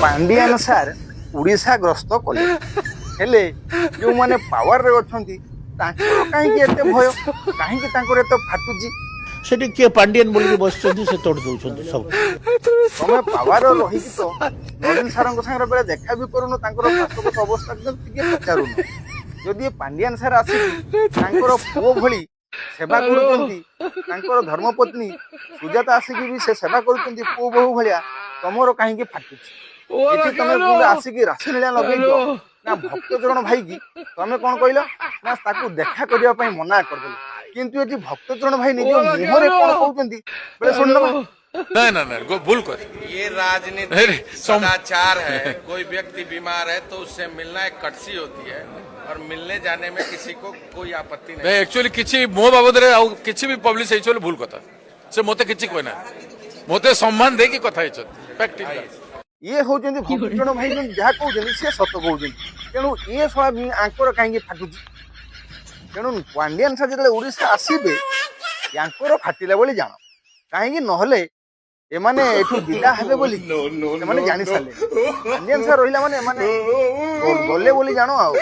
Pandian sir Odisha ଗ୍ରସ୍ତ କଲେ, ହେଲେ ଯେଉଁମାନେ ପାୱାରରେ ଅଛନ୍ତି ତାଙ୍କର କାହିଁକି ଏତେ ଭୟ? କାହିଁକି ତାଙ୍କର ଏତେ ଫାଟୁଛି? ସେଠି କିଏ ପାଣ୍ଡିଆନ ବୋଲିକି ବସିଛନ୍ତି, ସେ ତୋଡ଼ି ଦଉଛନ୍ତି ସବୁ। ତମେ ପାୱାର ରହିକି ତ ନବୀନ ସାରଙ୍କ ସାଙ୍ଗରେ ବେଳେ ଦେଖା ବି କରୁନ, ତାଙ୍କର ସ୍ୱାସ୍ଥ୍ୟଗତ ଅବସ୍ଥା ଟିକେ ପଚାରୁନ। ଯଦି ପାଣ୍ଡିଆନ ସାର୍ ଆସିକି ତାଙ୍କର ପୁଅ ଭଳି ସେବା କରୁଛନ୍ତି, ତାଙ୍କର ଧର୍ମପତ୍ନୀ ସୁଜାତା ଆସିକି ବି ସେ ସେବା କରୁଛନ୍ତି ପୁଅ ବୋହୂ ଭଳିଆ, ତମର କାହିଁକି ଫାଟୁଛି? ଏଠି ତମେ ଆସିକି ରାସଲୀଳା ଲଗେଇଛ ନା ଭକ୍ତଚରଣ ଭାଇକି ତମେ କଣ କହିଲ ନା ତାକୁ ଦେଖା କରିବା ପାଇଁ ମନା କରିଦେଲେ। କିନ୍ତୁ ଏଠି ଭକ୍ତଚରଣ ଭାଇ ନିଜ ମୁହଁରେ କଣ କହୁଛନ୍ତି ବେଳେ ଶୁଣିନବା। नहीं नहीं नहीं, भूल कर ये राजनीति अरे, सदाचार है। कोई व्यक्ति बीमार है तो उससे मिलना एक कर्टसी होती है और मिलने जाने में किसी को कोई आपत्ति नहीं। ନାଇଁ, ଆକ୍ଚୁଆଲି କିଛି ମୋ ବାବଦରେ ଆଉ କିଛି ବି ପବ୍ଲିଶ ହେଇଛି ବୋଲି ଭୁଲ କଥା। ସେ ମତେ କିଛି କହିନାହାନ୍ତି, ମତେ ସମ୍ମାନ ଦେଇକି କଥା ହେଇଛନ୍ତି। Fact is that. ଇଏ ହଉଛନ୍ତି ଭକ୍ତଚରଣ ଭାଇ, ଯାହା କହୁଛନ୍ତି ସିଏ ସତ କହୁଛନ୍ତି। ତେଣୁ ଇଏ ଶଳା ଆଙ୍କର କାହିଁକି ଫାଟୁଛି? ତେଣୁ ପାଣ୍ଡିଆନ ସାର୍ ଯେତେବେଳେ ଓଡ଼ିଶା ଆସିବେ, ୟାଙ୍କର ଫାଟିଲା ବୋଲି ଜାଣ। କାହିଁକି ନହେଲେ ଏମାନେ ଏଠୁ ବିଦା ହେବେ ବୋଲି ସେମାନେ ଜାଣି ସାରିଲେଣି। ପାଣ୍ଡିଆନ ସାର୍ ରହିଲା ମାନେ ଏମାନେ ଗଲେ ବୋଲି ଜାଣ ଆଉ।